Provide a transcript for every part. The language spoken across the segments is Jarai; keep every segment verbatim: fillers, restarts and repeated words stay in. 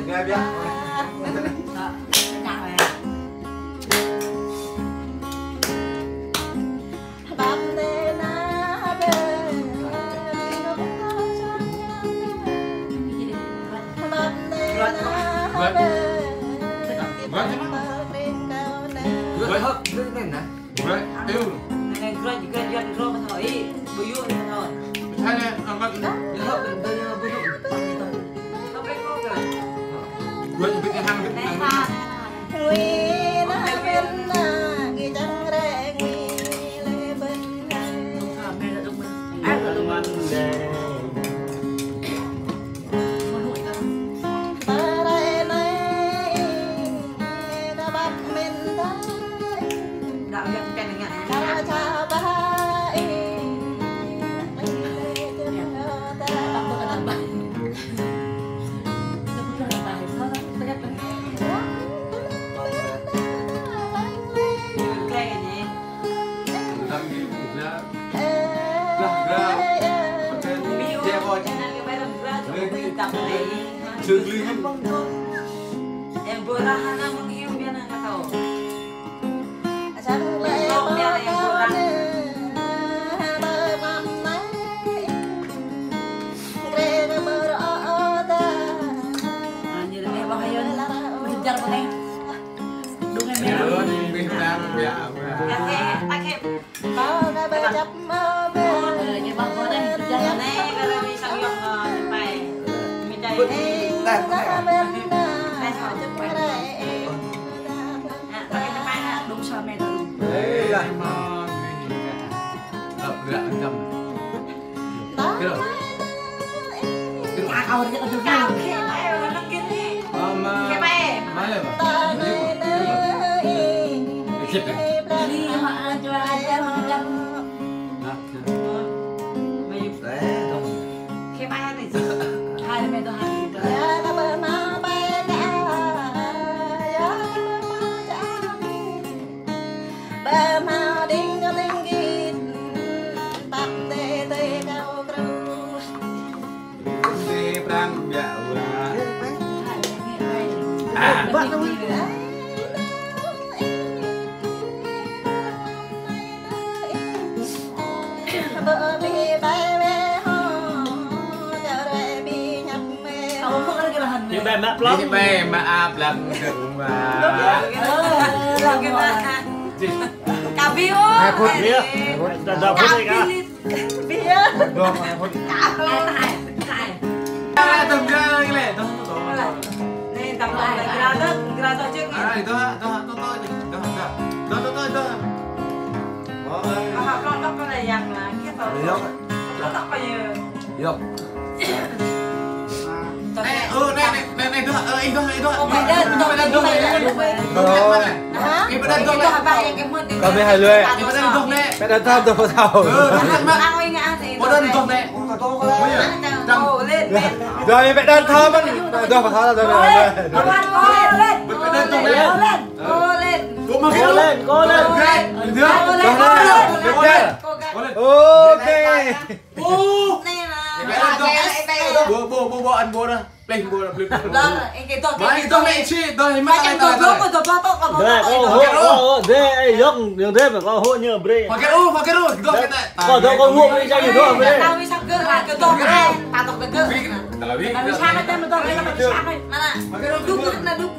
Ngă biă. Đi bay mă plŏng. Đi bay mă áp lăng đường mà. Cà phê ơi. Hai phút. Hai phút. Đa, đa phút đi cả. Bia. Dua, hai phút. Cà phê. Hai, hai. Ơ, tầm ra cái lệ, tầm, tầm, tầm. Nè, tầm, tầm, gra đó, gra đó chứ. À, đó, đó, đó, đó. Ơ, hăp lŏk lŏk kơ anai yang lah, kiăng tơl. Lŏk. Lŏk lŏk kơ yơh. Lŏk. Nè, ơ, nè, nè, nè, nè, dŏ, ơ, ih dŏ, ih dŏ. Ơ, pơđan dŏ, pơđan dŏ, pơđan dŏ. Hă? Ih pơđan dŏ, pơđan dŏ. Kâo mơ̆ hai lơi. Ih pơđan dŏ, nè. Pơđan thâo, dŏ thâo. Ơ, pơđan mă. Pơđan dŏ, nè. Ơ, yơh. Dŏ, ih pơđan thâo mơ̆n. Dŏ, pơđan thâo, dŏ, dŏ. Pơđan dŏ, nè. Kâo mă kơ. Kâo lên, kâo lên. Kâo lên. Kâo lên. Kâo lên. Kâo lên. Ok. Ô. Nè mà. Ê, bé, bé, bé, bé. Bố, bố, bố, bố ăn bố đó. Plih bố đó, plih bố. Đó, ê, cái đó, cái đó. Mai, cái đó mẹ chị, đó, mẹ chị, đó, đó, đó, đó, đó. Đó, ô, ô, ô, ô, dê, ê, yŏng, yŏng dê, mà có hộ nhờ bre. Phải cái ô, phải cái ô, đó, cái này. Có đó, có hộ với cha gì đó, bre. Tao mới sắp gỡ là cái đó, cái này. Tao đọc được gỡ. Tao là biết. Tao mới sang cái tên mà đó, cái tao mới sang cái. Mà là. Phải cái ô, đúc, đúc, đúc, đúc, đúc.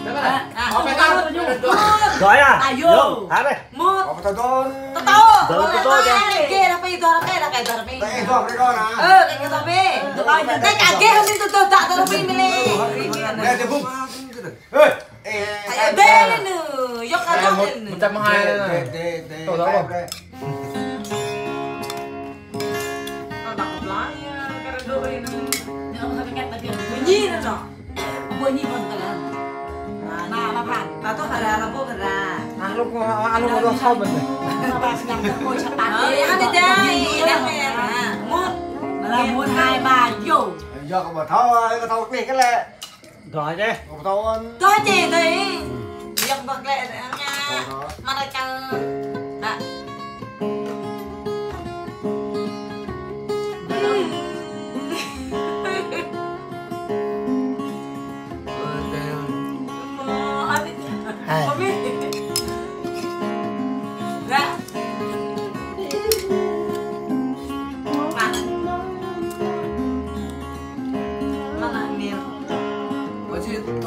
Đó, à, không, không, không, không. Rồi à? Ayo. Yŏng, hả đây? Mŭt. Ơ, pơtô. Pơtô. Pơtô, pơtô, pơtô. Kê, đa pê, dua đa pê, đa pê, dua đa pê. Ơ, kê, dua đa pê. Dua đa pê. Tơl kê, hơmâo tơl dua đa pê mơ̆ lĕ. Ơ, ơ, ơ. Ơ, ơ, ơ. Ơ, dê, dê, dê, dê. Yŏk kơ dua đa pê. Một trăm hai. Dê, dê, dê. Tao đọc. Dê, dê. Tao đọc một lá, ơ, cái đó đôi nữa. Bunyi nữa rồi. Ƀu ñi ƀôn tơlơi. Mă, mă phan. Mă tŭ hơra, mă ƀu hơra. Ơ, yơh, anai dai, anai dai. Mŭt. Mă la mŭt hai ba, yơh. Yơh, kâo ƀu thâo, kâo thâo kơ lĕ. Dŏ čih. Kâo ƀu thâo. Dŏ čih dih. Yơh, ƀơ̆ng lĕ, ngă. Mă ra čang. Hă.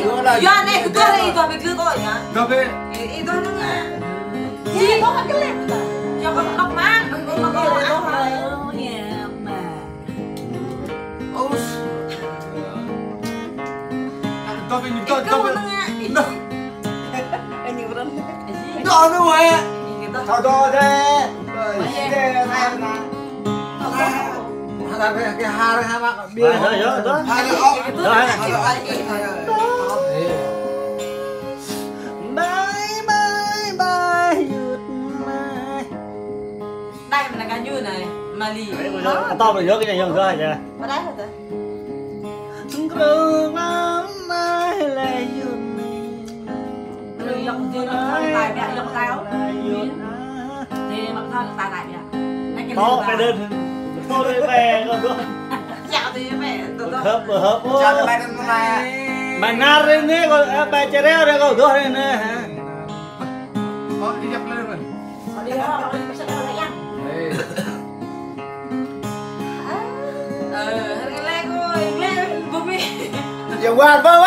Ih, yua anai kơ tơlơi ih tŏ ƀu kơ tŏ yơh. Tŏ ƀu. Ih, ih tŏ nơng ah. Ih, ih tŏ kơ lĕ. Yua kơ tŏ mă, ih tŏ mă. Ih tŏ mă. Ôh. Tŏ ƀu, tŏ, tŏ ƀu. Ih tŏ nơng ah. Tŏ. Ih tŏ nơng ah. Ih tŏ. Tŏ tŏ deh. Ih tŏ nơng ah. Hơdơr kơ, kơ hơdơr hơmă kơ ƀiă. Hơdơr yơh, hơdơr. Hơdơr ôh. Hơdơr. Bye, bye, bye, yut mai. Đai mơ̆n anai kơ ñu anai, Mali. Tơl kơ yua kơ ñu yơh hơdơr yơh. Mă đai hơdơr. Krơ̆ng mă mai lĕ yut mai. Ơ, yŏk jơ yŏk tai ƀiă, yŏk tai ôh. Jơ mă kơthâo yŏk tai ƀiă. Anai kơ tŏ lĕ kơ ƀiă. Đơn. Tŏ ƀu ƀu kơ tŏ. Čă tui ƀiă, tŏ tŏ. Hơp, hơp, ôh. Čă tui ƀiă, tui ƀiă. Mă năr ră anai kâo, ơ, ƀai čơreo ră kâo, dŏ ră anai, hă. Ơ, đi dăp lĕ ră. Ơ, đi dăp lĕ ră. Ơ. Ơ, ră lĕ kâo, lĕ bơmi. Yua ƀu ƀu.